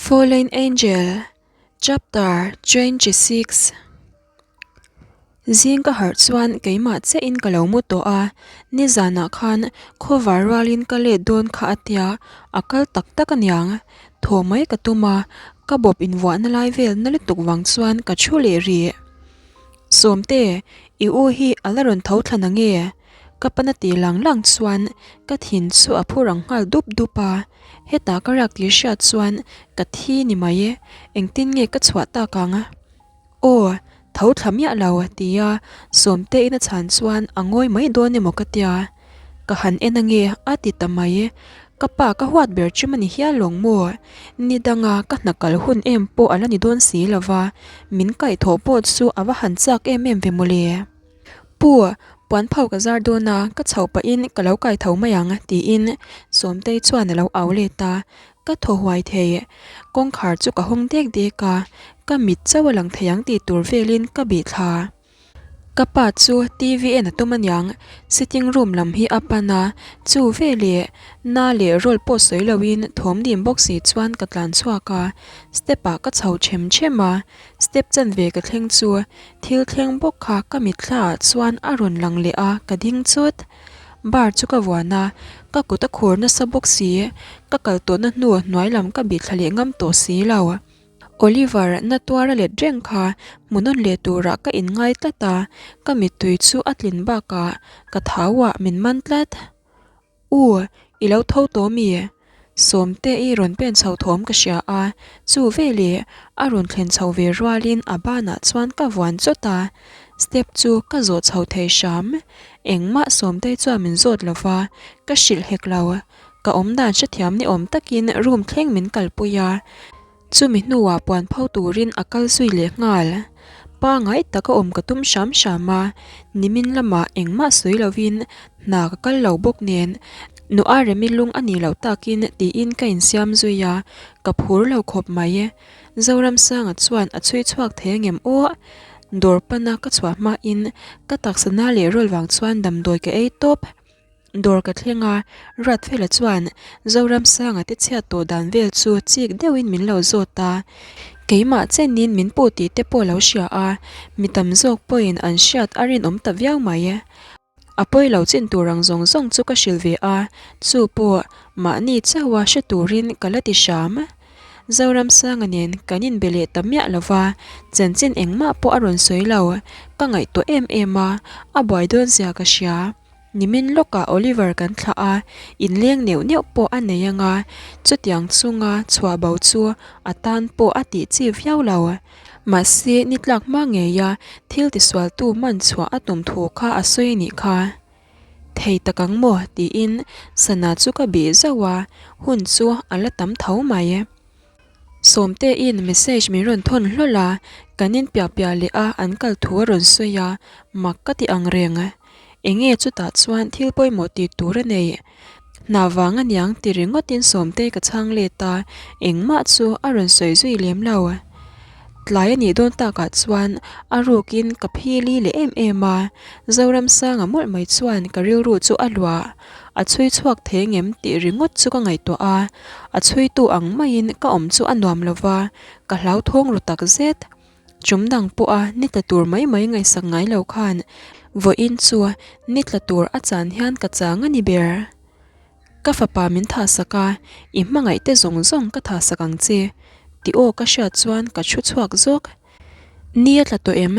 Fallen Angel Chapter 26 Zing ka harh chuan keimah chiahin ka lo mu tawh a, nizanah khan khawvar rualin ka let dawn kha a tia, a kal tak tak aniang. Thaw mai ka tum a, ka bawp invuahna lai vel na lutuk vang chuan ka thu leh rih. Sawmte, i u hi a la rawn tho thla na nge? Ka pana ti lang lang chuan ka thin chu a phu rang nghal dup dup a, hetah ka riak tih hriat chuan ka thi ni mai e, engtin nge ka chhuah tak ang? Aw, tho thla miah lo ti a Sawmtein a chhan chuan a ngawi mai dawn emaw ka tia, ka han en ange a ti ta mai, ka pa ka huat ber chim a ni hial lawng maw? Ni danga ka hna kal hun em pawh a la ni dawn si lova, min kaihthawh pawh chu a va han chak em em ve mawle. Pu, puan phau ka zar dawn a, ka chhoh pahin ka lo kai tho mai ang, tiin Sawmtei chuan a lo au let a, ka thaw huai thei. Kawngkhar chu ka hawng dek dek a, ka mit chauh a lang thei ang tih tur velin ka bih thla. Ka pa chu TV en a tum aniang, sitting room lam hi a pan a, chu veleh na leh rawl pawh sawi loin thawm dim bawk si chuan ka tlan chhuak a, step ah ka chho them them a. Step chanve ka thleng chu thil thleng bawk kha ka mitthla ah chuan a rawn lang leh a, ka ding chawt. Bar chu ka vuan a, ka kut a khur nasa bawk si, ka kal tawhna hnu hnuai lam ka bih thla leh ngam tawh si lo. Oliver na tuar a let reng kha hmuhnawn leh turah ka inngai tlat a, ka mittui chu a tlin bakah ka thau ah min man tlat. U, i lo tho tawh mi? Sawmte i rawn pen chho thawm ka hria a, chu veleh a rawn thlen chho ve rualin a banah chuan ka vuan chawt a, step chu ka zawh chho thei hram. Engmah Sawmtei chuan min zawt lo va, ka hrilh hek lo. Ka awmdan hrethiam ni awm takin room thleng min kalpui a. Chumi hnuah puan pho turin a kal zui leh nghal. Pangai taka awm ka tum hram hram a, nimin lamah engmah sawi lovin hna ka kal lo bawk nen nu a remi lung a nih loh takin tiin ka insiam zui a, ka phur lo khawp mai. Zoramsanga chuan a chhui chhuak thei angem aw? Dawr pana ka chhuah hmain ka taksa na leh rawl vang chuan damdawi ka ei tawp. Dawr ka thleng a, Ruatfela chuan Zoramsanga te chhiat tawh dan vel chu chik deuhin min lo zawt a, keimah chenin min puh tih te pawh lo hria a, mi tam zawk pawhin an hriat a rinawm ta viau mai. A pawi lo chin tur ang zawng zawng chu ka hrilh ve a, chu pawh mahni chauha hre turin ka la ti hram. Zoramsanga nen kan inbe leh ta miah lo va, chanchin engmah pawh a rawn sawi lo, ka ngaihtuah em em a, a buai dawn zia ka hria. Nimin lawkah Oliver kan thlah a, inleng neuh neuh pawh a nei anga, chutiang chunga chhuah bo chu a tan pawh a tih chi viau lo. Mahse, ni tlak hma ngeia thil tisualtu man chhuah a tum thu kha a sawi anih kha. Thei tak ang maw? tiin sana chu ka bih zauh a, hun chu a la tam tho mai. Sawmtein message min rawn thawn hlawl a, kan in piah piah leh a an kal thu a rawn sawi a, mak ka ti ang reng. Enge chutah chuan thil pawimawh tih tur a nei. Hna vang aniang ti ringawtin Sawmtei ka chhang let a, engmah chu a rawn sawi zui lem lo. Tlai a nih dawn takah chuan a rukin ka phili leh em em a, Zoramsanga mawlh mai chuan ka rilru chu a luah. A chhui chhuak thei ngem tih ringawt chu ka ngaihtuah a, a chhuitu ang maiin ka awm chu a nuam lo va, ka hlauthawng ru tak zet. Chum dang pawha ni tla tur mai mai ngaihsak ngai lo khan vawiin chu ni tla tur a chan hian ka chang a ni ber. Ka fapa min thahsak a, i hmangaih te zawng zawng ka thahsak ang che tih aw ka hriat chuan ka thu chhuak zawk. Ni a tla tawh em?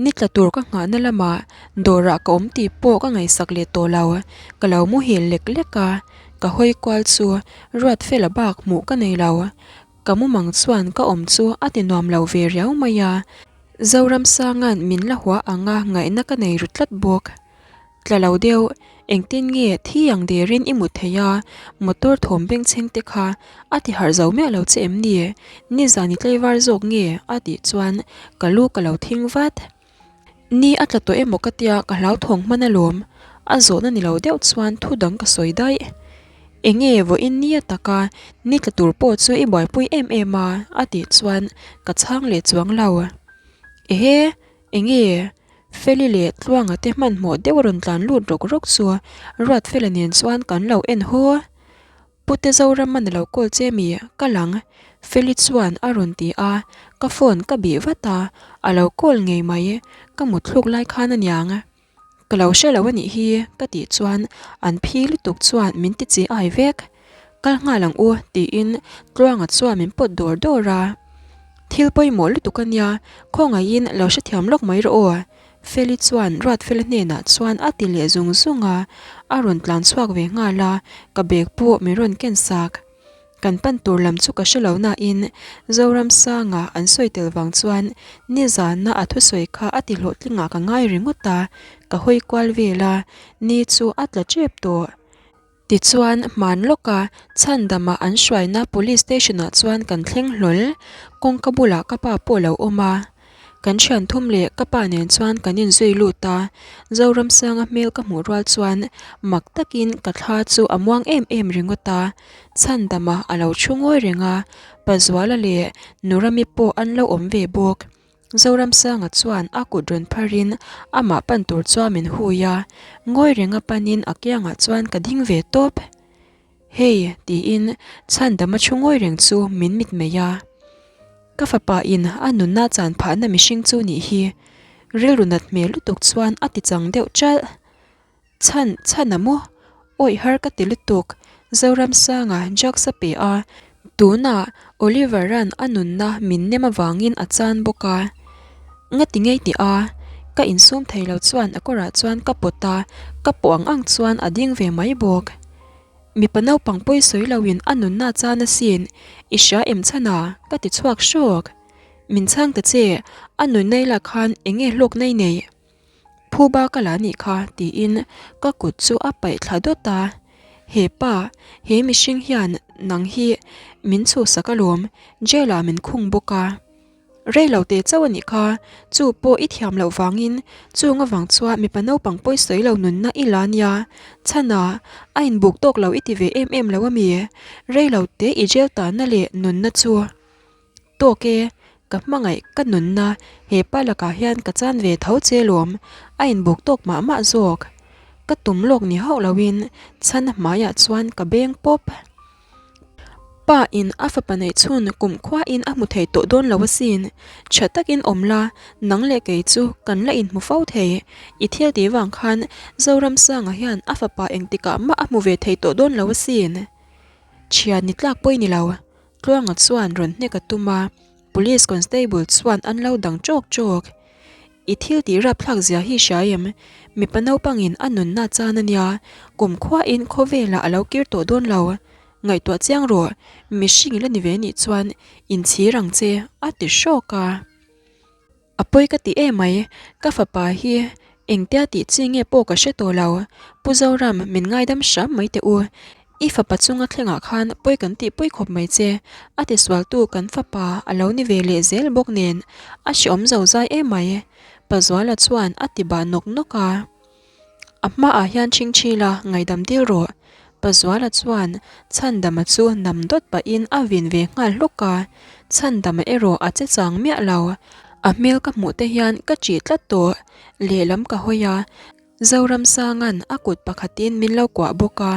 Ni tla tur ka nghahna lamah dawrah ka awm tih pawh ka ngaihsak leh tawh lo. Ka lo muhil lek lek a, ka hawi kual chu Ruatfela bak hmuh ka nei lo. Ka mumang chuan ka awm chu a ti nuam lo ve riau mai a, Zoramsanga'n min la hua anga ngaihna ka nei ru tlat bawk. Tla lo deuh, engtin nge thi ang derin i mut thei a, motor thawm bengchheng te kha a ti harh zo miah lo che em ni? Nizan i tlaivar zawk nge? a tih chuan ka lu ka lo thing vat. Ni a tla tawh emaw ka tia ka hlauthawng hman alawm, a zawhna ni lo deuh chuan thu dang ka sawi daih. Enge vawiin ni a taka ni tla tur pawh chu i buaipui em em a? a tih chuan ka chhang leh chuang lo. Ehe! Enge? Feli leh Tluanga te hmanhmawh deuh a rawn tlan lut rawk rawk chu Ruatfela nen chuan kan lo en haw. Pute Zoram a ni lo call che mi? Ka lang. Feli chuan a rawn ti a, ka phone ka bih vat a, a lo call ngei mai, ka mutthluk lai khan aniang. Ka lo hre lo anih hi ka tih chuan an phi lutuk chuan min ti chi ai vek. Kal nghal ang u tiin Tluanga chuan min pawt dawr dawr a. Thil pawimawh lutuk ania, khawngaihin lo hrethiam lawk mai rawh aw. Feli chuan Ruatfela hnenah chuan a ti leh zung zung a, a rawn tlan chhuak ve nghal a, ka bag pawh min rawn ken sak. Kan pan tur lam chu ka hre lo nain Zoramsanga an sawi tel vang chuan nizana a thusawi kha a ti hlawhtlingah ka ngai ringawt a, ka hawi kual vel a, ni chu a tla tep tawh. Tichuan hman lawka chhandama an hruaina Police Station ah chuan kan thleng hlawl, kawngka bulah ka pa pawh a lo awm a. Kan thian thum leh ka pa nen chuan kan inzui lut a, Zoramsanga hmel ka hmuh rual chuan mak takin ka thla chu a muang em em ringawt a, Chhandama a lo thu ngawi reng a, Pazuala leh Nurami pawh an lo awm ve bawk. Zoramsanga chuan a kut rawn pharin amah pan tur chuan min hui a, ngawi renga panin a kiangah chuan ka ding ve tawp. Hei, tiin Chhandama thu ngawi reng chu min mitmei a. Ka fapa in a nunna chan phahna mihring chu nih hi. Rilru nat hmel lutuk chuan a ti chang deuh chalh. Chhan, chhan a maw? Awih har ka ti lutuk. Zoramsanga drugs a pe a, tunah Oliver-a'n a nunna min nem avangin a chan bawk a. Ngati ngei tih a, ka insum thei lo chuan a kawrah chuan ka pawt a, ka pawh ang ang chuan a ding ve mai bawk. Mipa naupang pawi sawi loin a nunna chan asin, i hria em chhan a? ka ti chhuak hrawk. Min chhang ta che, a nunna i lak khan eng nge hlawkna i neih? Phuba ka la nih kha tiin ka kut chu a paih thla dawt a, He pa, he mihring hian nang hi min chhuhsak alawm, jail ah min khung bawk a. Rei lo teh chauh a nih kha, chu pawh i thiam loh vangin chung avang chuan mipa naupang pawi sawi lo nunna i la nia, chhana a inbuk tawk lo i ti ve em em lo a mi? Rei lo teh i jail tanna leh nunna chu tawk e, ka hmangaih ka nunna he pa lakah hian ka chan ve tho che lawm, a inbuk tawk mah mah zawk. Ka tum lawk ni hauh loin chhana hmaiah chuan ka beng pawp. Pa in a fapa neih chhun kum khua in a hmu thei tawh dawn lo asin. Tha takin awm la, nang leh kei chu kan la inhmu fo thei. I thil tih vang khan Zoramsanga hian a fapa engtikah mah a hmu ve thei tawh dawn lo asin. Thian ni tlak pawh i ni lo. Tluanga chuan rawn hnek a tum a, Police Constable chuan an lo dang chawk chawk. I thil tih rapthlak zia hi hria em? Mipa naupangin a nunna chan a nia, kum khuain khawvelah a lo kir tawh dawn lo. Ngaihtuah chiang rawh, mihring i la ni ve nih chuan inchhir ang che, a ti hrawk a. A pawi ka ti emai, ka fapa hi engtia tih chi nge pawh ka hre tawh lo. Pu Zoram, min ngaidam hram mai teh u. I fapa chunga thlengah khan pawi kan tihpui khawp mai che, a tisualtu kan fapa a lo ni ve leh zel bawk nen a hreawm zo zai emai, Pazuala chuan a ti bah nawk nawk a. A hmaah hian chhingchhi la ngaidam dil rawh, Pazuala chuan Chhandama chu nam dawt pahin a vin ve nghal hlawk a, Chhandama erawh a che chang miah lo, a hmel ka hmuh te hian ka ṭih tlat tawh, lehlam ka hawi a, Zoramsanga'n a kut pakhatin min lo kuah bawk a.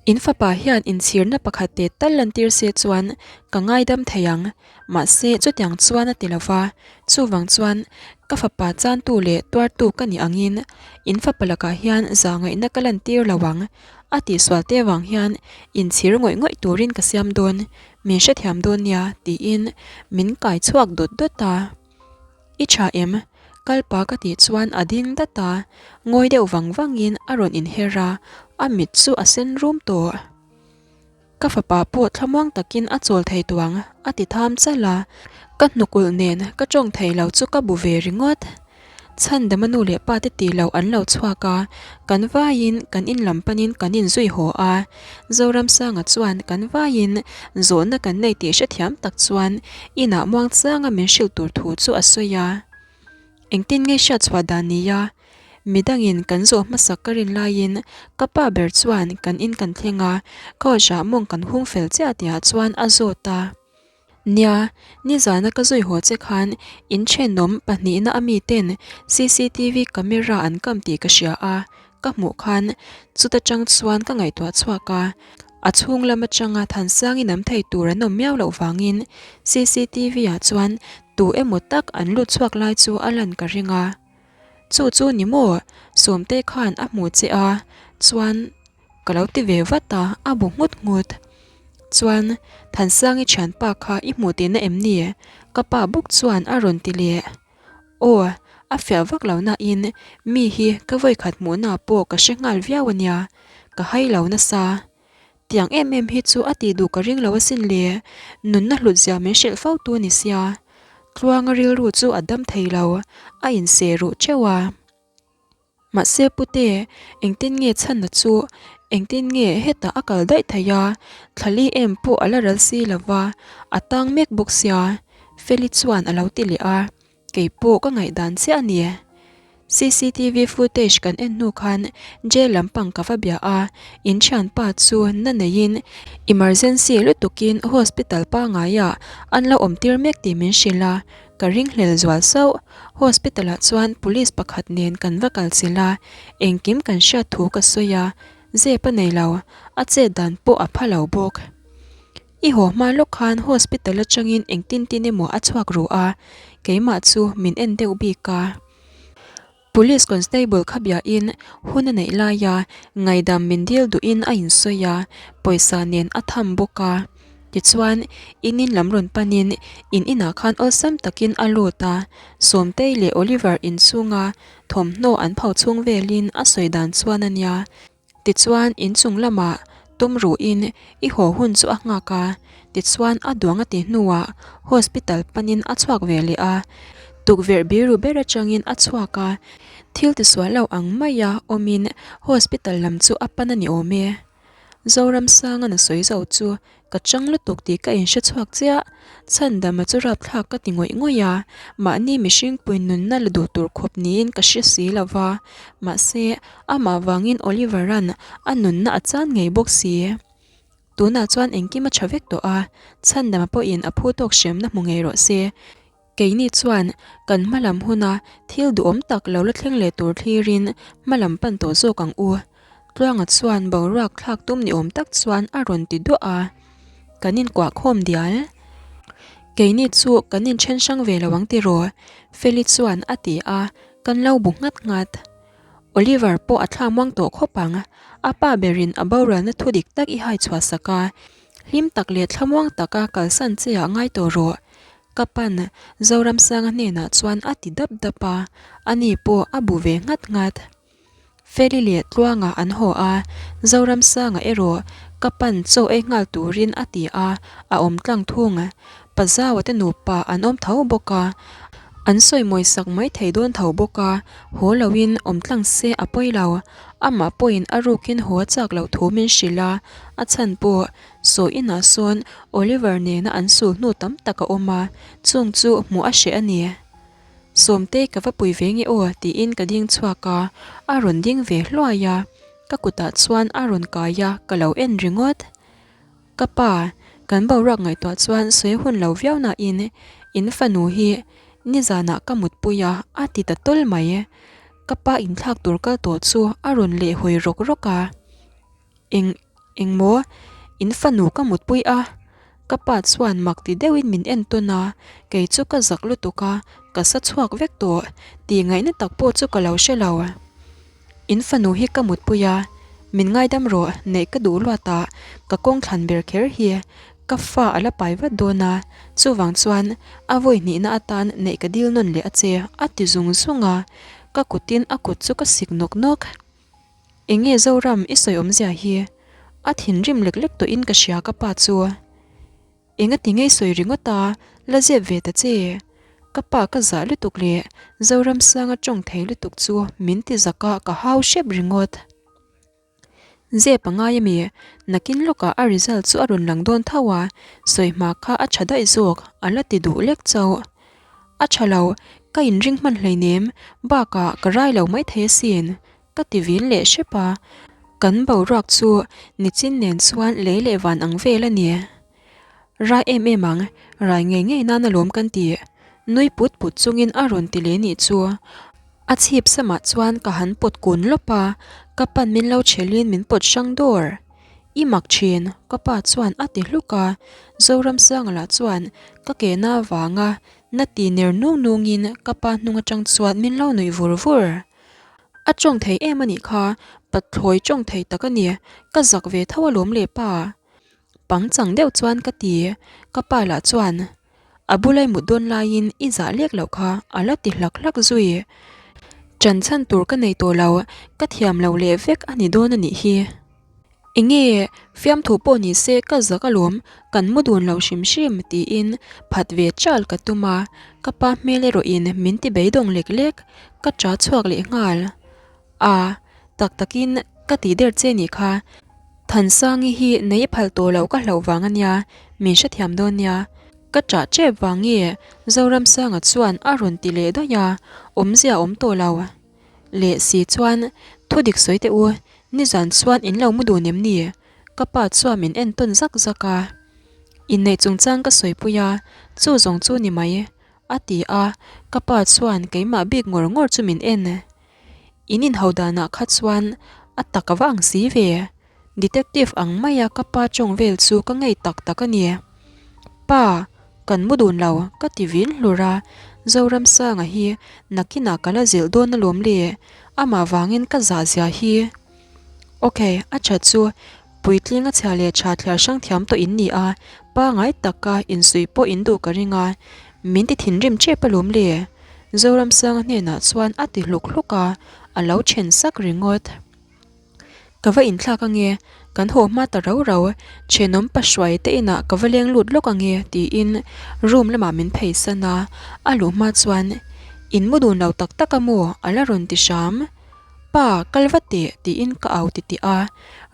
In fapa hian inchhirna pakhat te tal lantir se chuan ka ngaidam thei ang, mahse chutiang chuan a ti lo va, chuvang chuan ka fapa chantu leh tuartu ka nih angin in fapa lakah hian zahngaihna ka lantir lo ang, a tihsual te vang hian inchhir ngawih ngawih turin ka siam dawn, min hrethiam dawn nia tiin min kai chhuak dawt dawt a. I tha em? Kalpa ka tih chuan a ding dat a, ngawi deuh vang vangin a rawn inher a, a mit chu a sen rum tawh. Ka fapa pawh thlamuang takin a chawl thei tawh ang, a ti tham chal a, ka hnukulh nen ka tawng thei lo chu ka bu ve ringawt. Chhandama nu leh pa te tih loh an lo chhuak a, kan vaiin kan in lam panin kan inzui haw a, Zoramsanga chuan kan vaiin zawhna kan nei tih hrethiam tak chuan inah muangchanga min hrilh tur thu chu a sawi a. Engtin nge hriatchhuah dan ni a? Midangin kan zawh hmasak ka rin laiin ka pa ber chuan kan in kan thleng a, couch-ah mawng kan hung fel chiah tihah chuan a zawt a. Nia, nizana ka zui haw che khan in thenawm pahnihna a miten cctv camera an kam tih ka hria a, ka hmuh khan chuta tang chuan ka ngaihtuah chhuak a. A chhung lam atanga Thansang in am thei tur an awm miau loh vangin cctv ah chuan tu emaw tak an lut chhuak lai chu a lan ka ring a. Chu chu ni maw? Sawmtei khan a hmu che a, chuan ka lo ti ve vat a, a bu nghut nghut. Chuan Thansangi thianpa kha i hmuh tihna em ni? Ka pa bawk chuan a rawn ti leh. Aw, a fiah vak lo nain mi hi ka vawikhat hmuhna pawh ka hre nghal viau a nia, ka hai lo nasa. Tiang em em hi chu a tih duh ka ring lo asin le, nunna hlut zia min hrilh fo tu ni sia. Tluanga rilru chu a dam thei lo, a inseh ruh teuh a. Mahse pute, engtin nge chhanna chu, engtin nge hetah a kal daih theih a, thlali em pawh a la ral si lo va, a tang mek bawk sia, Feli chuan a lo ti leh a, kei pawh ka ngaihdan chiah a ni. Cctv footage kan en hnu khan jail lampang ka va bia a, in thianpa chu na neiin emergency lutukin hospital pangaiah an lo awm tir mek tih min hrilh a, Ka ringhlel zual sauh. Hospital ah chuan police pakhat nen kan va kal chilh a, engkim kan hriat thu ka sawi a, zep a nei lo, a chet dan pawh a pha lo bawk. I haw hma lawk khan hospital atangin engtin tin emaw a chhuak ru a, keimah chu min en deuh bik a. Police constable kha biain hun a neih laia ngaidam min dil duhin a insawi a, pawisa nen a tham bawk a. Tichuan, in in lam rawn panin in inah khan awlsam takin a lut a, Sawmtei leh Oliver inchhunga thawmhnaw an pho chhung velin a sawi dan chuan a nia. Tichuan, inchung lamah tum ruhin i haw hun chu a nghak a, tichuan a duang a ti hnuah hospital panin a chhuak ve leh a, tukverh biru ber atangin a chhuak a, thil tisual lo ang maia awmin hospital lam chu a pan a ni awm e. Zoramsanga'n a sawi zo chu Ka chang lutuk tih ka inhre chhuak chiah. Chhandama chu rapthlak ka ti ngawih ngawih a, mahni mihringpui nunna la duh tur khawp niin ka hre si lo va. Mahse, amah vangin Oliver-a'n a nunna a chan ngei bawk si. Tunah chuan engkim a tha vek tawh a, Chhandama pawhin a phu tawk hremna hmu ngei rawh se. Keini chuan kan hmalam huna thil duhawm tak lo la thleng leh tur thlirin hmalam pan tawh zawk ang u. Tluanga chuan boruak thlak tum ni awm tak chuan a rawn ti duah a, kan inkuah khawm dial. Keini chu kan inthen hrang ve lo ang tiraw? Feli chuan a ti a, kan lo bu nghat nghat. Oliver pawh a thla muang tawh khawp ang, a pa berin a boralna thu dik tak i hai chhuah sak a, hlim tak leh thlamuang taka kalsan che ah ngai tawh rawh. Ka pan Zoramsanga hnenah chuan a ti dap dap a, ani pawh a bu ve nghat nghat. Feli leh Tluanga an haw a, Zoramsanga erawh ka pan chaw ei nghal turin a ti a, a awm tlang thung. Pa Zaua te nupa an awm tho bawk a, an sawi mawi sak mai thei dawn tho bawk a, haw loin awm tlang se a pawi lo. Amah pawhin a rukin haw a chak loh thu min hrilh a, a chhan pawh Saw inah sawn Oliver nena an sul hnu tam tak a awm a, chung chu hmuh a hreh a ni. Sawmtei ka va pui ve nge aw tiin ka ding chhuak a, a rawn ding ve hluai a, ka kutah chuan a rawn kai a, ka lo en ringawt. Ka pa, kan boruak ngaihtuah chuan sawi hun lo viau nain in fanu hi nizanah ka mutpui a, a ti ta tawl mai. Ka pa inthlak tur kal tawh chu a rawn lehhawi rawk rawk a. Eng engmaw in fanu ka mutpui a, ka pa chuan mak ti deuhin min en tawn a, kei chu ka zak lutuk a, ka sa chhuak vek tawh tih ngaihna tak pawh chu ka lo hre lo. In fanu hi ka mutpui a, min ngaidam rawh neih ka duh luat a, ka kawng thlan ber kher hi ka fa a la pai vat dawn a, chuvang chuan a vawi hnihna atan neih ka dil nawn leh a che a ti zung zung a, ka kutin a kut chu ka sik nawk nawk. Enge Zoram i sawi awmzia hi? A thinrim lek lek tawhin ka hria ka pa chu. Enga ti ngei sawi ringawt a, la zep ve ta che. Ka pa ka zah lutuk leh Zoramsanga tawng thei lutuk chu min ti zak a ka hau hrep ringawt. Zep a ngai ami? Nakin lawkah a result chu a rawn lang dawn tho a, sawi hma kha a tha daih zawk a la ti duh lek chauh. A tha lo, ka inring hman hleinem, bakah ka rai lo maithei asin. Ka ti vil leh hrep a, kan boruak chu nichin nen chuan lei leh van ang vel a ni. Rai em em ang, rai ngei ngei nan alawm kan ti. Nui put put chungin a rawn ti leh nih chu. A chhip samah chuan ka han pawt kun lawp a, ka pan min lo thelhin min pawt hrang dawr. I mak thin, ka pa chuan a ti hluk a. Zoramsanga lah chuan ka ke na vanga na ti ner nung nungin ka pa hnung atang chuan min lo nuih vur vur. A tawng thei em a nih kha, pathlawi tawng thei tak a ni, ka zak ve tho alawm le pa. Pangchang deuh chuan ka ti, ka pa lah chuan a bulai mut dawn laiin i zah lek loh kha a la ti hlak hlak zui. Ṭan chhan tur ka nei tawh lo, ka thiam lo leh vek a ni dawn a nih hi. Enge fiamthu pawh ni se ka zak alawm, kan mu dun lo hrim hrim tiin phat ve chal ka tum a, ka pa hmel erawhin min ti beidawng lek lek, ka ṭa chhuak leh nghal. A, tak takin ka tih der che nih kha, Thansangi hi nei phal tawh loh ka hlauh vang ania, min hrethiam dawn nia. Ka ṭah ṭep vang nge Zoramsanga chuan a rawn ti leh daih a, awmzia a awm tawh lo. Leh si chuan, Thu dik sawi teh u, nizan chuan in lo mu dun em ni? Ka pa chuan min en tawn zak zak a. Inneih chungchang ka sawipui a, chu zawng chu ni mai, a ti a, ka pa chuan keimah bik ngawr ngawr chu min en. In inho danah kha chuan a tak a va ang si ve. Detective ang maia ka pa tawng vel chu ka ngei tak tak a ni. Pa, kan mu dun lo, ka ti vin hlur a, Zoramsanga hi nakinah ka la zilh dawn alawm le, amah vangin ka zah zia hi. Ok, a tha chu, puitling a chhia leh tha thliar hrang thiam tawh in ni a, pangai taka insuih pawh in duh ka ring a, min ti thinrim tep alawm le. Zoramsanga hnenah chuan a ti hluk hluk a, a lo then sak ringawt. Ka va inthlak ange, kan haw hma ta rau rau, thenawm pa hruai te inah ka va leng lut lawk ange tiin room lamah min phei san a, a luh hma chuan In mu dun lo tak tak a maw a la rawn ti hram. Pa, kal va teh tiin ka au ti tih a,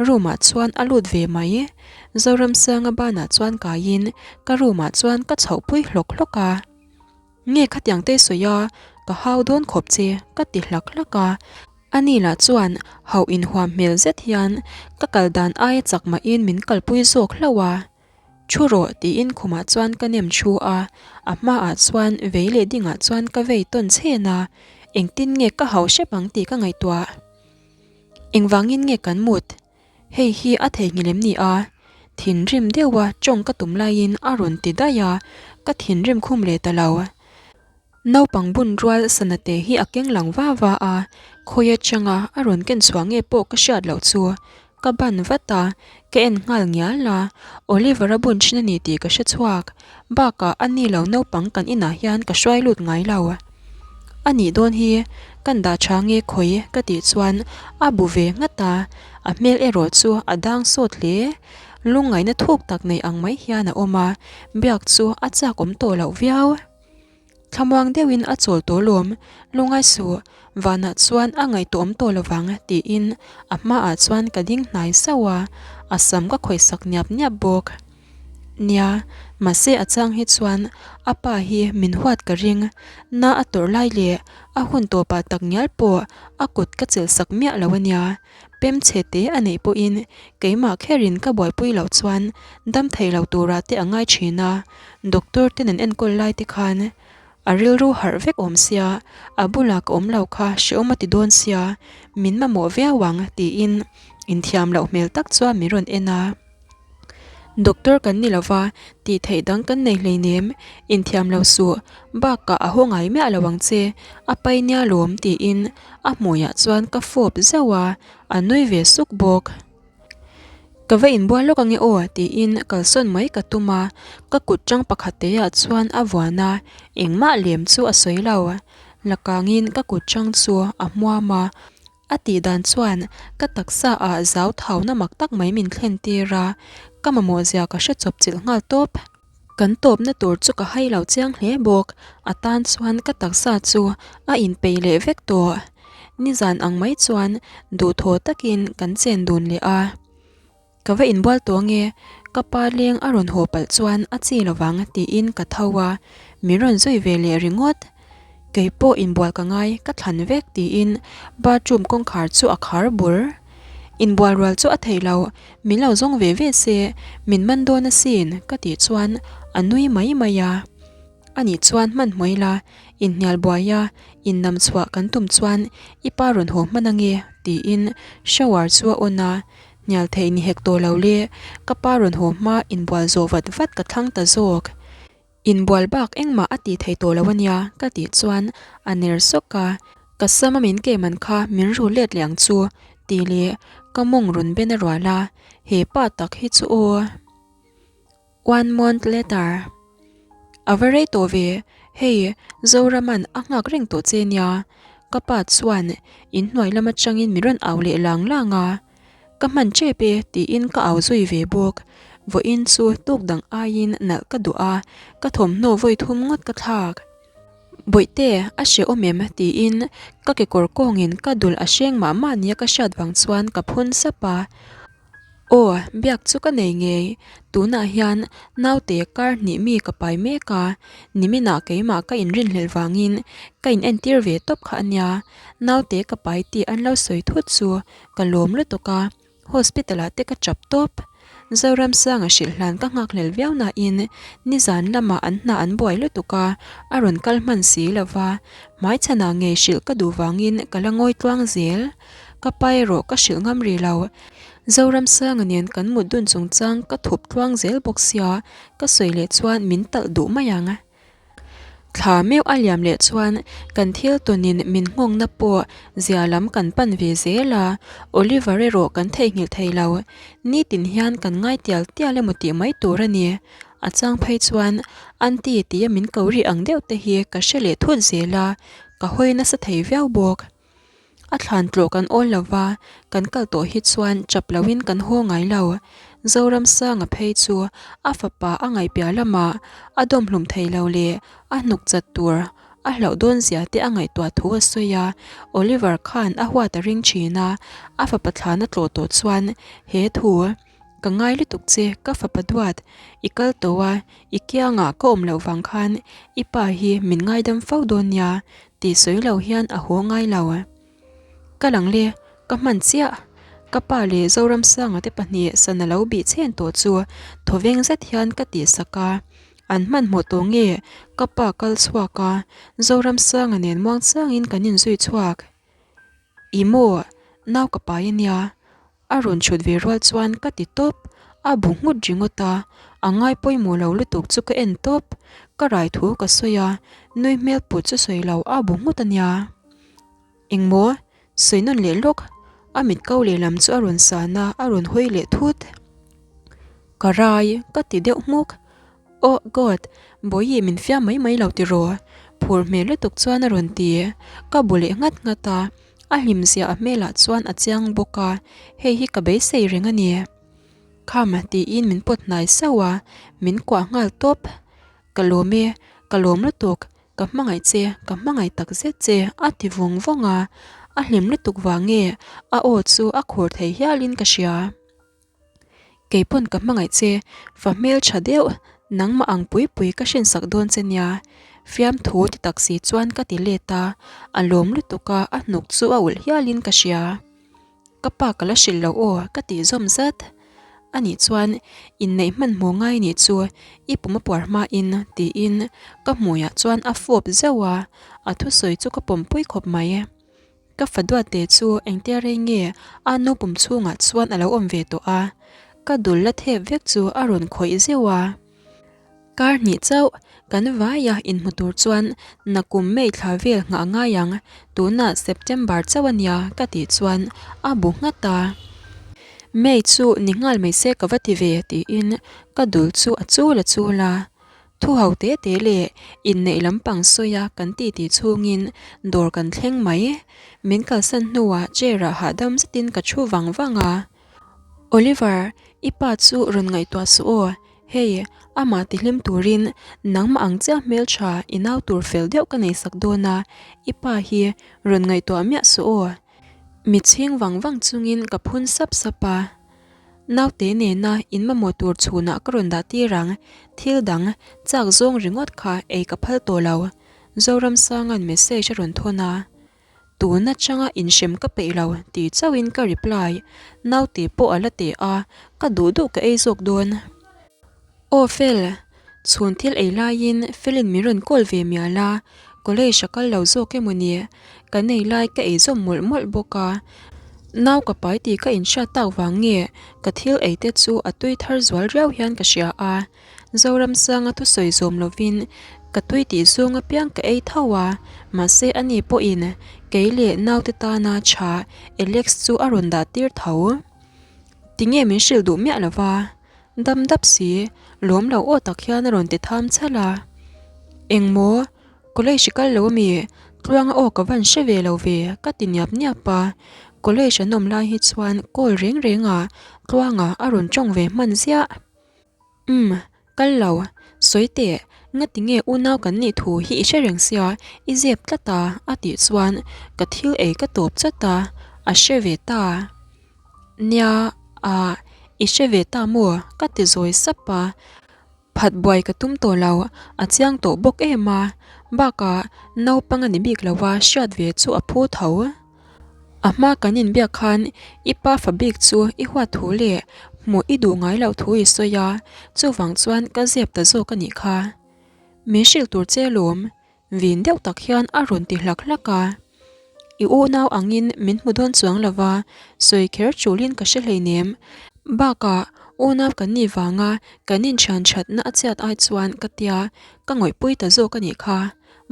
room ah chuan a lut ve mai. Zoramsanga banah chuan kaiin ka room ah chuan ka chhoh pui hlawk hlawk a. Nge khatiang te sawi a, ka hau dawn khawp che ka ti hlak hlak a. Ani lah chuan hauh inhuam hmel zet hian ka kal dan aia chak mahin min kalpui zawk hlauh a. Thu rawh tiin khumah chuan ka nem thu a, a hmaah chuan vei leh dingah chuan ka vei tawn chhen a, engtin nge ka hauh hrep ang tih ka ngaihtuah. Engvangin nge kan mut? Hei hi a theihnghilh em ni a? Thinrim deuha tawng ka tum laiin a rawn ti daih a, ka thinrim khum leh ta lo. Naupang bun rual sana te hi a keng lang va va a, khawi atanga a rawn ken chhuah nge pawh ka hriat loh chu ka ban vat a, ka en nghal ngial a, Oliver-a bun thin a ni tih ka hre chhuak, bakah a ni lo naupang kan inah hian ka hruai lut ngai lo. A nih dawn hi kan dah tha nge khawi ka tih chuan a bu ve nghat a, a hmel erawh chu a dang sawt hle. Lungngaihna thuk tak nei ang mai hian a awm a, biak chu a chak awm tawh loh viau. Thlamuang deuhin a chawl tawh lawm, lungai suh, vanah chuan a ngaihtuah awm tawh lovang tiin a hmaah chuan ka ding hnai sauh a, a sam ka khawihsak niap niap bawk. Nia, mahse a chang hi chuan a pa hi min huat ka ring, na a tawrh lai leh a hun tawpah tak ngial pawh a kut ka chelhsak miah lo a nia. Pem chhe te a neih pawhin keimah kherin ka buaipui loh chuan dam thei lo turah te a ngai thin a, doctor ten an enkawl lai te khan a rilru harh vek awm sia, a bulah ka awm lo kha hrehawm a ti dawn sia, min mamawh viau ang tiin inthiam loh hmel tak chuan min rawn en a. Doctor kan ni lova, tih theih dang kan nei hleinem, inthiam lo suh, bakah a haw ngai miah lo ang che, a pai nia lawm tiin a hmuiah chuan ka fawp zauh a, a nui ve suk bawk. Ka va inbual lawk ange aw tiin kalsawn mai ka tum a, ka kut tang pakhat teah chuan a vuan a, engmah lem chu a sawi lo. Lakangin ka kut tang chu a hmuam a, A tih dan chuan ka taksa ah zau thauna mak tak mai min thlen tir a, ka mamawh zia ka hre chawp chilh nghal tawp. Kan tawpna tur chu ka hai lo chiang hle bawk, a tan chuan ka taksa chu a inpeih leh vek tawh. Nizan ang mai chuan duhthaw takin kan chen dun leh a. Ka va inbual tawh ange, ka pa leng a rawn haw palh chuan a chi lovang tiin ka tho a, min rawn zui ve leh ringawt. Kei pawh inbual ka ngai, ka thlan vek tiin bathroom kawngkhar chu a khar bur. Inbual rual chu a thei lo, min lo zawng ve ve se, min man dawn asin ka tih chuan a nui mai mai a. Anih chuan hmanhmawh ila, inhnial buai a, innam chhuah kan tum chuan i pa rawn haw hman ange tiin shower chu a on a. Hnial theih ni hek tawh lo le, ka pa rawn haw hma inbual zawh vat vat ka thlang ta zawk. Inbual bak engmah a tih thei tawh lo a nia ka tih chuan a ner sawk a, ka sama min keh man kha min ru let leh ang chu tih leh ka mawng rawn ben a rual a, he pa tak hi chu aw. One month later. A va rei tawh ve, hei Zoraman a nghak reng tawh che nia, ka pa chuan inhnuai lam atangin min rawn au leh lang lang a. Ka hman tep e tiin ka au zui ve bawk. Vawiin chu tuk dang aiin nalh ka duh a, ka thawmhnaw vawi thum ngawt ka thlak. Bawihte, a hre awm em? tiin ka kekawr kawngin ka dul a hreng mah mah nia ka hriat vang chuan ka phun sap a. Aw, biak chu ka nei ngei. Tunah hian naute kar hnih mi ka pai mek a, niminah keimah ka inrinhlelh vangin ka inentir ve tawp kha a nia. Naute ka pai tih an lo sawi thut chu Ka lawm lutuk a, hospital ah te ka chap tawp. Zoramsanga hrilh hlan ka nghak hlel viau nain nizan lamah an hna an buai lutuk a, a rawn kal hman si lo va, hmaichhanah ngei hrilh ka duh vangin ka la ngawi tluang zel. Ka pa erawh ka hrilh ngam rih lo. Zoramsanga nen kan mut dun chungchang ka thup tluang zel bawk sia, ka sawi leh chuan min talh duh mai ang. Thla meuh a liam leh chuan kan thil tawnin min nghawngna pawh zia lam kan pan ve zel a, Oliver erawh kan theihnghilh thei lo. Nitin hian kan ngai tial tial emaw tih mai tur a ni. A chang phei chuan Aunty tia min ko rih ang deuh te hi ka hre leh thut zel a, ka hawi nasa thei viau bawk. A thlan tlawh kan awl lo va, kan kal tawh hi chuan chap loin kan haw ngai lo. Zoramsanga phei chu a fapa a ngaihpiah lamah a dawmhlum thei lo leh a hnuk chat tur a hlauh dawn zia te a ngaihtuah thu a sawi a, Oliver khan a huat a ring thin a, a fapa thlan a tlawh tawh chuan he thu Ka ngai lutuk che, ka fapa duat, i kal tawh a, i kiangah ka awm loh vang khan i pa hi min ngaidam fo dawn nia tih sawi lo hian a haw ngai lo. Ka lang le, ka hman chiah. Ka pa leh Zoramsanga te pahnih sana lo bih chhen tawh chu thawveng zet hian ka tih sak a, an hmanhmawh tawh nge ka pa kal chhuak a, Zoramsanga nen muangchangin kan inzui chhuak. I maw, nau ka pai a nia, A rawn chhut ve rual chuan ka ti tawp, a bu nghut ringawt a, a ngai pawimawh lo lutuk chu ka en tawp, ka rai thu ka sawi a, nui hmel put chu sawi lo a bu nghut a nia. Engmaw? Sawi nawn leh lawk, a mit ko lehlam chu a rawn san a, a rawn hawi leh thut. Ka rai, ka ti deuh hmuk. Oh God, Bawihi min fiam mai mai lo tiraw? Phur hmel lutuk chuan a rawn ti. Ka bu leh nghat nghat a, a hlimzia a hmelah chuan a chiang bawk a, hei hi ka beisei reng a ni. Kham tiin min pawt hnai sauh a, min kuah nghal tawp. Ka lawm e, ka lawm lutuk, ka hmangaih che, ka hmangaih tak zet che a ti vawng vawng a, a hlim lutuk vang nge a aw chu a khur thei hialin ka hria. Keipawn ka hmangaih che, fa hmel tha deuh, nangmah ang pui pui ka hrinsak dawn che nia. Fiamthu ti tak si chuan ka ti let a, a lawm lutuk a, a hnuk chu a ulh hialin ka hria. Ka pa ka la hrilh lo aw, ka tih zawm zat. Anih chuan inneih hmanhmawh ngai nih chu i pum a puar hmain tiin ka hmuiah chuan a fawp zeuh a, a thusawi chu ka pawmpui khawp mai. Ka fa duatte chu engtia rei nge a nu pum chhungah chuan a lo awm ve tawh a, ka dul la thep vek chu a rawn khawih zeuh a. Kar hnih chauh kan vaia inhmu tur chuan nakum May thla vel nghah ngai ang, tunah September chauh a nia ka tih chuan a bu nghat a. May chu ni nghal mai se ka va ti ve tiin ka dul chu a chul a chul a. Thu ho te te leh inneih lampang sawia kan titi chhungin dawr kan thleng mai. Min kalsan hnuah chair ah hahdam zetin ka thu vang vang a. Oliver, i pa chu rawn ngaihtuah suh aw. Hei, amah tihlim turin nangmah ang chiah hmeltha i nau tur fel deuh ka neisak dawn a, i pa hi rawn ngaihtuah miah suh aw. Mitchhing vang vang chungin ka phun sap sap a. Naute nena in mamawh tur chhunah ka rawn dah tir ang, thil dang chak zawng ringawt kha ei ka phal tawh lo, Zoramsanga'n message a rawn thawn a. Tun atanga inhrem ka peih lo tih chauhin ka reply, naute pawh a la teh a, ka duh duh ka ei zawk dawn. Aw Fel, chhun thil ei laiin Felin min rawn call ve mial a, college a kal lo zawk emaw ni? Kan ei lai ka ei zawm mawlh mawlh bawk a. Nau ka pai tih ka inhriat tak vang nge ka thil ei te chu a tui thar zual riau hian ka hria a. Zoramsanga thusawi zawm lovin ka tui tih zawng apiang ka ei tho a, mahse ani pawhin kei leh naute tana tha Alex chu a rawn dah tir tho. Tinge min hrilh duh miah lova? Dam dap si, lawm lo aw tak hian a rawn ti tham chhal a. Engmaw? College i kal lo ami? Tluanga aw ka van hre ve lo ve ka ti niap niap a. College an awm lai hi chuan call reng reng a Tluanga a rawn tawng ve hman ziah. Umm, kal lo. Sawi teh, ngati nge unau kan nih thu hi i hre reng sia, i zep tlat a a tih chuan ka thil ei ka tawp chat a, a hre ve ta. Nia, ah, i hre ve ta maw? ka ti zawi sap a. Phat buai ka tum tawh lo, a chiang tawh bawk em a, bakah naupang a ni bik lo a, hriat ve chu a phu tho. A hma kan inbiak khan i pa fa bik chu i huat thu leh hmuh i duh ngai loh thu i sawi a, chuvang chuan ka zep ta zawk a nih kha. Min hrilh tur che lawm, vin deuh tak hian a rawn ti hlak hlak a. I unau angin min hmu dawn chuang lo va, sawi kher chulin ka hre hleinem. Bakah unau kan nih vanga kan inthian thatna a chhiat ai chuan ka tia ka ngawihpui ta zawk a nih kha.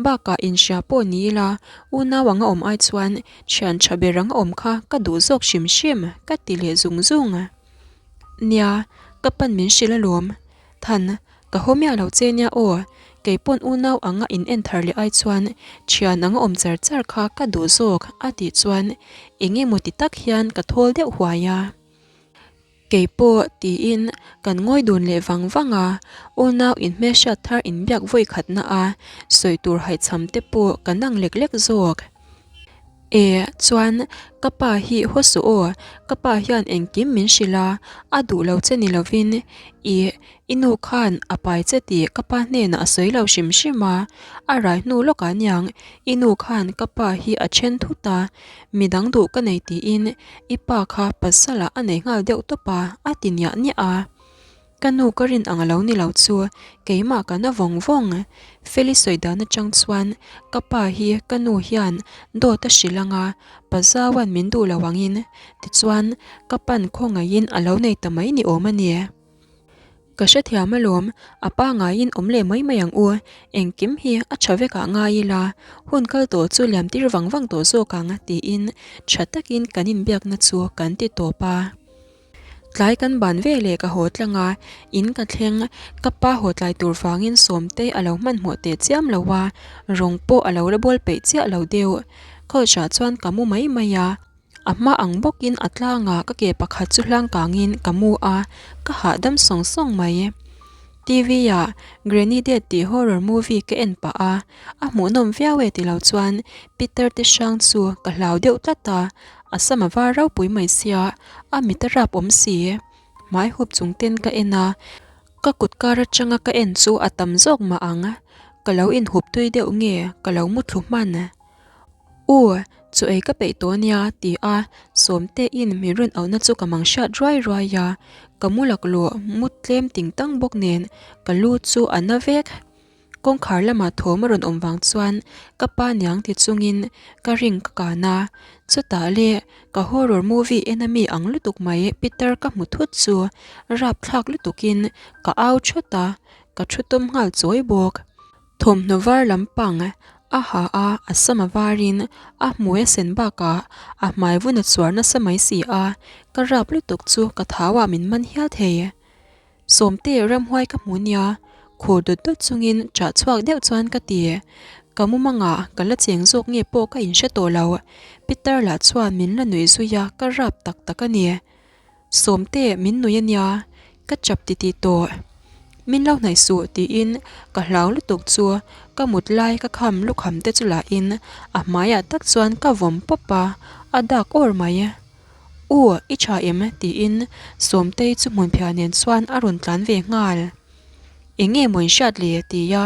Bakah inhria pawh ni ila, unau anga awm ai chuan thian tha ber anga awm kha ka duh zawk hrim hrim ka ti leh zung zung. Nia, ka pan min hrilh alawm. Than, ka haw miah lo che nia aw, kei pawn unau anga in en thar leh ai chuan thian anga awm char char kha ka duh zawk a tih chuan eng emaw ti tak hian ka thawl deuh huai a. Kei pawh tiin kan ngawi dun leh vang vang a, unau inhmelhriat thar inbiak vawi khatna a sawi tur haihchham te pawh kan ang lek lek zawk. E, chuan ka pa hi haw suh aw, ka pa hian engkim min hrilh a, a duh lo che ni lovin i i nu khan a pai che tih ka pa hnenah a sawi lo hrim hrim a, a rai hnu lawkah aniang i nu khan ka pa hi a then thut a, midang duh ka nei tiin I pa kha pasal ah a nei nghal deuh tawp a, a ti niah niah a. Ka nu ka rin ang a lo ni lo chu keimah ka na vawng vawng. Feli sawi dan atang chuan ka pa hi ka nu hian dawt a hrilh ang a, pa Zauan min duh lo angin tichuan ka pan khawngaihin a lo nei ta mai ni awm a ni. Ka hrethiam alawm, a pa ngaiin awm leh mai mai ang u, engkim hi a tha vek ah ngai ila, hun kal tawh chu liam tir vang vang tawh zawk ang tiin tha takin kan inbiakna chu kan ti tawp a. Tlai kan ban ve leh ka haw tlang a, in ka thleng, ka pa haw tlai tur vangin Sawmtei a lo hmanhmawh teh chiam lo a, rawng pawh a lo la bawl peih chiah lo deuh. Couch ah chuan ka mu mai mai a. A hma ang bawkin a tlangah ka ke pakhat chu hlang kangin ka mu a, ka hahdam sawng sawng mai. TV ah Granny Dead tih horror movie ka en pah a, a hmuhnawm viau e tilo chuan Peter te hrang chu ka hlau deuh tlat a, a sam a var ropui mai sia, a mit a rap awm si. Hmai hup chung ten ka en a, ka kut kar atanga ka en chu a tam zawk mah ang, ka lo inhup tui deuh nge ka lo muthlu hman. U, chu ei ka peih tawh nia, ti a Sawmtein min rawn auhna chu ka mang hriat ruai ruai a, ka mu laklawh mut tlem ting tang bawk nen ka lu chu a na vek. Kawngkhar lamah thawm a rawn awm vang chuan ka pa niang ti chungin ka ring ka kan a, chutah le ka horror movie en ami ang lutuk mai Peter ka hmu thut chu rapthlak lutukin ka au thawt a, ka thu tawm nghal chawi bawk. Thawmhnaw var lampang a ha a, a sam a varin a hmui a sen bakah a hmai vun a chuar nasa mai si a, ka rap lutuk chu ka thau ah min man hial thei. Sawmte ramhuai ka hmu nia, khur dawt dawt chungin chah chhuak deuh chuan ka ti. Ka mumangah ka la cheng zawk nge pawh ka inhre tawh lo, Peter lah chuan min la nuih zui a, ka rap tak tak a ni. Sawmte min nui a nia, ka chap ti tih tawh. Min lo hnaih suh tiin ka hlau lutuk chu ka mut lai ka kham lukham te chu lah in a hmaiah tak chuan ka vawm pawp a, a dak awr mai. U, i tha em? tiin Sawmtei chu hmunphiah nen chuan a rawn tlan ve nghal. Eng nge maw in hriat le? tia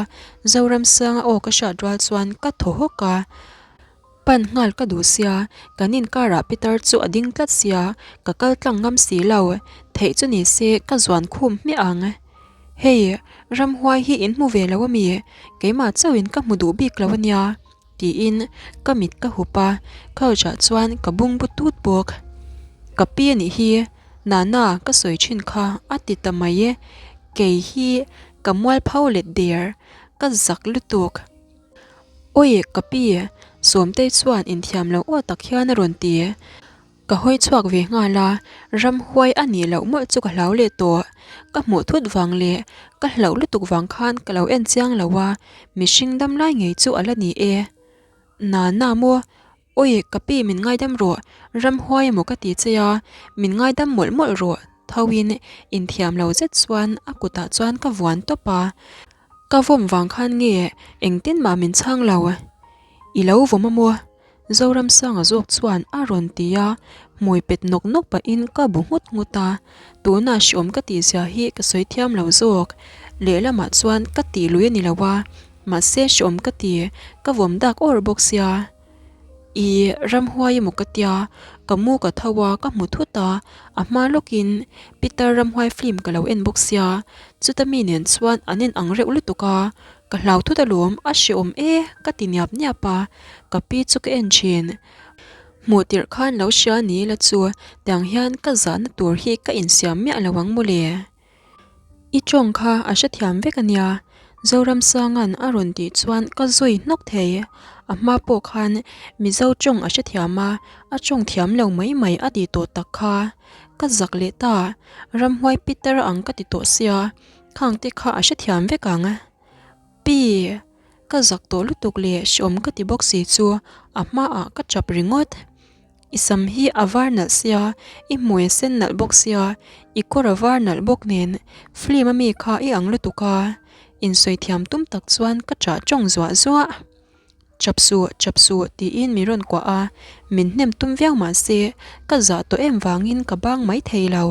Zoramsanga aw ka hriat rual chuan ka thaw hawk a. Pan nghal ka duh sia, kan inkarah Peter chu a ding tlat sia, ka kal tlang ngam si lo, theih chu ni se ka zuan khum hmiah ang. Hei, ramhuai hi in hmu ve lo ami? Keimah chauhin ka hmu duh bik lo ania, tiin ka mit ka hup a, couch ah chuan ka bungbu tut bawk. Ka pi anih hi, Nana ka sawi thin kha a ti ta mai e, kei hi ka mualpho let der, ka zak lutuk. Awi ka pi, Sawmtei chuan inthiam lo aw tak hian a rawn ti. Ka hawi chhuak ve nghal a, ramhuai a nih loh mawlh chu ka hlau leh tawh. Ka hmuh thut vang leh ka hlauh lutuk vang khan ka lo en chiang lo a, mihring dam lai ngei chu a la ni e. Nana maw? Awi, ka pi min ngaidam rawh, ramhuai emaw ka ti che a, min ngaidam mawlh mawlh rawh, tho in inthiam lo zet chuan a kutah chuan ka vuan tawp a. Ka vawm vang khan nge engtin mah min chhang lo. I lo vawm a maw? Zoramsanga zawk chuan a rawn ti a, hmui pet nawk nawk pahin ka bu nghut nghut a, tunah hreawm ka tih zia hi ka sawi thiam lo zawk. Lehlamah chuan ka tih lui a ni lo a, mahse hreawm ka ti, ka vawm dak awr bawk sia. I ramhuai emaw ka tia, ka mu ka tho a, ka hmu thut a, a hma lawkin Peter ramhuai film ka lo en bawk sia, chuta mi nen chuan an in ang reuh lutuk a, Ka hlau thut alawm, a hreawm e ka ti niap niap a, ka pi chu ka en thin. Hmuh tirh khan lo hria ni la chu tiang hian ka zahna tur hi ka insiam miah lo ang mawle. I tawng kha a hrethiam vek ania, Zoramsanga'n a rawn tih chuan ka zawi hnawk thei. A hma pawh khan Mizo tawng a hrethiam a, a tawng thiam lo mai mai a tih tawh tak kha. Ka zak leh ta, ramhuai Peter ang ka ti tawh sia. Khang te kha a hrethiam vek ang. Pi, ka zak tawh lutuk leh hreawm ka ti bawk si chu a hmaah ka tap ringawt. I sam hi a var nalh sia, i hmui a sen nalh bawk sia, i kawr a var nalh bawk nen film a mi kha i ang lutuk a, insawi thiam tum tak chuan ka ṭah ṭawng zuah zuah. Chap suh, chap suh, tiin min rawn kuah a, min hnem tum viau mah se ka zah tawh em vangin ka bang mai thei lo.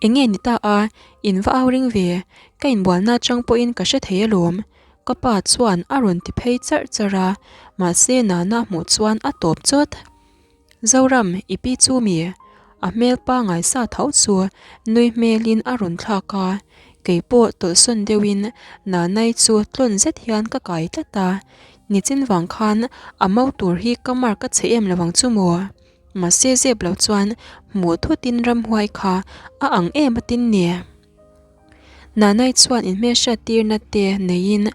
Eng nge ni ta a, in va au ring ve, ka inbualna atang pawhin ka hre thei alawm, ka pa chuan a rawn ti phei charh charh a, mahse Nana hmuh chuan a tawp chawt. Zoram, i pi chu mi? A hmel pangai sa tho chu nui hmelin a rawn thlak a, kei pawh tawlhsawn deuhin Nanai chu tlawn zet hian ka kai tlat a, nichin vang khan a mau tur hi ka mark a chhe em lo ang chu maw? Mahse zep lo chuan hmuh thutin ramhuai kha a ang em a tin ni. Nanai chuan inhmelhriat tirna te neiin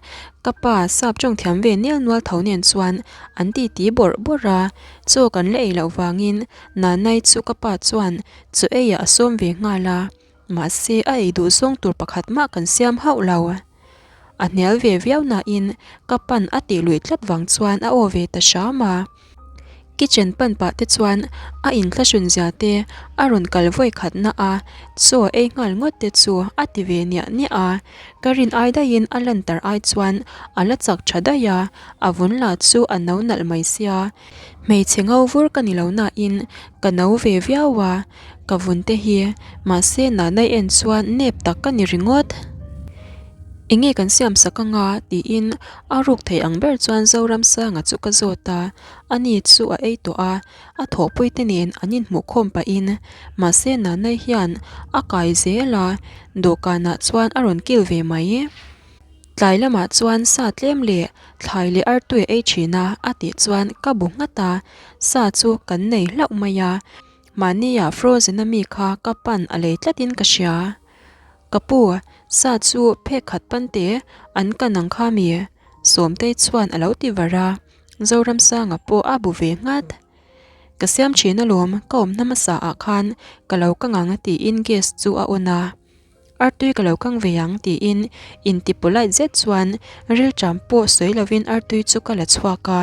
ka pa sap tawng thiam ve nel nual tho nen chuan an titi bawrh bawrh a, chaw kan la ei loh vangin Nanai chu ka pa chuan chaw eiah a sawm ve nghal a. Mahse a ei duh zawng tur pakhat mah kan siam hauh lo. A hnial ve viau nain ka pan a tih luih tlat vang chuan a aw ve ta hram a. Kitchen pan pah te chuan a inthlahrun zia te a rawn kal vawi khat na a, chaw ei nghal ngawt te chu a ti ve niah niah a. Ka rin ai daihin a lantar ai chuan a la chak tha daih a, a vun lah chu a no nalh mai sia. Hmeichhe ngo vur ka ni lo nain ka no ve viau a. Ka vun te hi mahse Nanai en chuan nep tak ka ni ringawt. Enge kan siam sak anga tiin a ruk thei ang ber chuan Zoramsanga chu ka zawt a, ani chu a ei tawh a, a thawhpui te nen an inhmuh khawm pahin mahse Nanai hian a kai zel a, dawhkanah chuan a rawn kil ve mai. Tlai lamah chuan sa tlem leh thlai leh artui a ei thin a a tih chuan ka bu nghat a, sa chu kan nei hlauh mai a. Mahnia Frozen a mi kha ka pan a lei tlatin ka hria. Ka pu, sa chu phek khat pan te an kan ang kha mi? Sawmtei chuan a lo ti var a, Zoramsanga pawh a bu ve nghat. Ka siam thin alawm, ka awmna hmasa ah khan ka lo kang ang tiin gas chu a on a. Artui ka lo kang ve ang tiin inti polite zet chuan rilṭam pawh sawi lovin artui chu ka la chhuak a,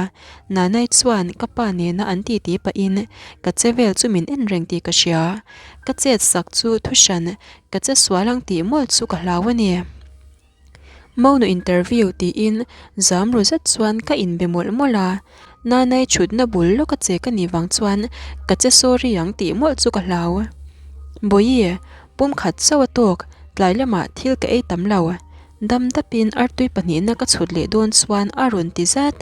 Nanai chuan ka pa nena an titi pahin ka che vel chu min en reng tih ka hria, ka chet sak chu thuhran ka che sual ang tih mawlh chu ka hlau a ni. Monu interview tiin zam ru zet chuan ka inbe mawlh mawlh a, Nanai thutna bul lawka che ka nih vang chuan ka che sorry ang tih mawlh chu ka hlau. Bawihi, pum khat chauh a tawk, tlai lamah thil ka ei tam lo. Dam dapin artui pahnihna ka chhut leh dawn chuan a rawn ti zat.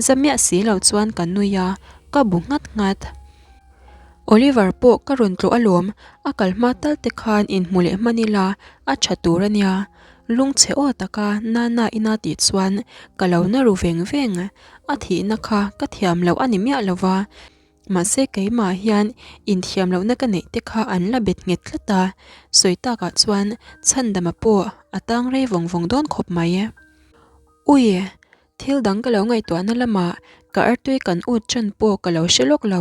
Za miah si lo chuan ka nui a, ka bu nghat nghat. Oliver pawh ka rawn tlawh alawm, a kal hma tal te khan inhmu leh hman ila a tha tur a nia. Lungchhe aw taka Nana ina tih chuan ka lo na ru veng veng. A thihna kha ka thiam loh a ni miah lo va. Mahse keimah hian inthiam lohna ka neih te kha an la bet nghet tlat a, sawi takah chuan Chhandama pawh a tang rei vawng vawng dawn khawp mai. Ui! Thil dang ka lo ngaihtuahna lamah ka artui kan ut ṭan pawh ka lo hre lawk lo,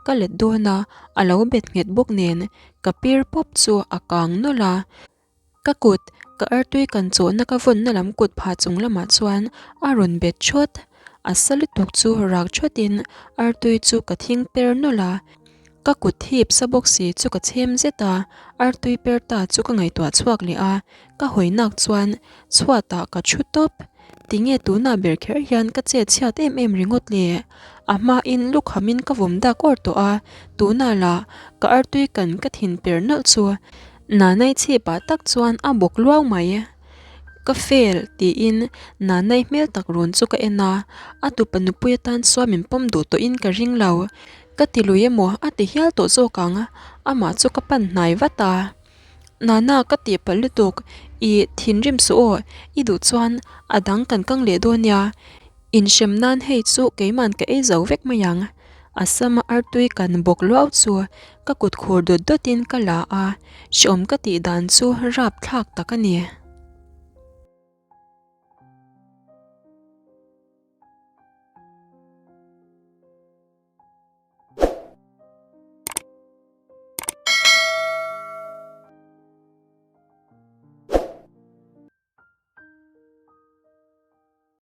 ka let dawn a, a lo bet nghet bawk nen ka pir pawp chu a kang nawlh a. Ka kut, ka artui kan chawhna ka vawnna lam kut phah chung lamah chuan a rawn bet thawt. A sa lutuk chu rak thawtin artui chu ka thing per nawlh a. Ka kut hip sa bawk si chu ka chhem zet a, artui per ta chu ka ngaihtuah chhuak leh a, ka hawi nak chuan chhuatah ka thu tawp. Tinge tunah ber kher hian ka chet chhiat em em ringawt le? A hmain lukhamin ka vawm dak awr tawh a, tunah lah ka artui kan ka thin per nawlh chu Nanai chhipah tak chuan a bawk luau mai. Ka fail tiin Nanai hmel tak run chu ka en a, a tupa nupui atan chuan min pawm duh tawhin ka ring lo. Ka ti lui emaw a ti hial tawh zawk ang, amah chu ka pan hnai vat a. Nana ka tih palh lutuk, i thinrim suh aw, i duh chuan a dang kan kang leh dawn nia, inhrem nan hei chu keiman ka ei zo vek mai ang. A sama artui kan bawk luau chu ka kut khur dawt dawtin ka la a, hreawm ka tih dan chu rapthlak tak a ni.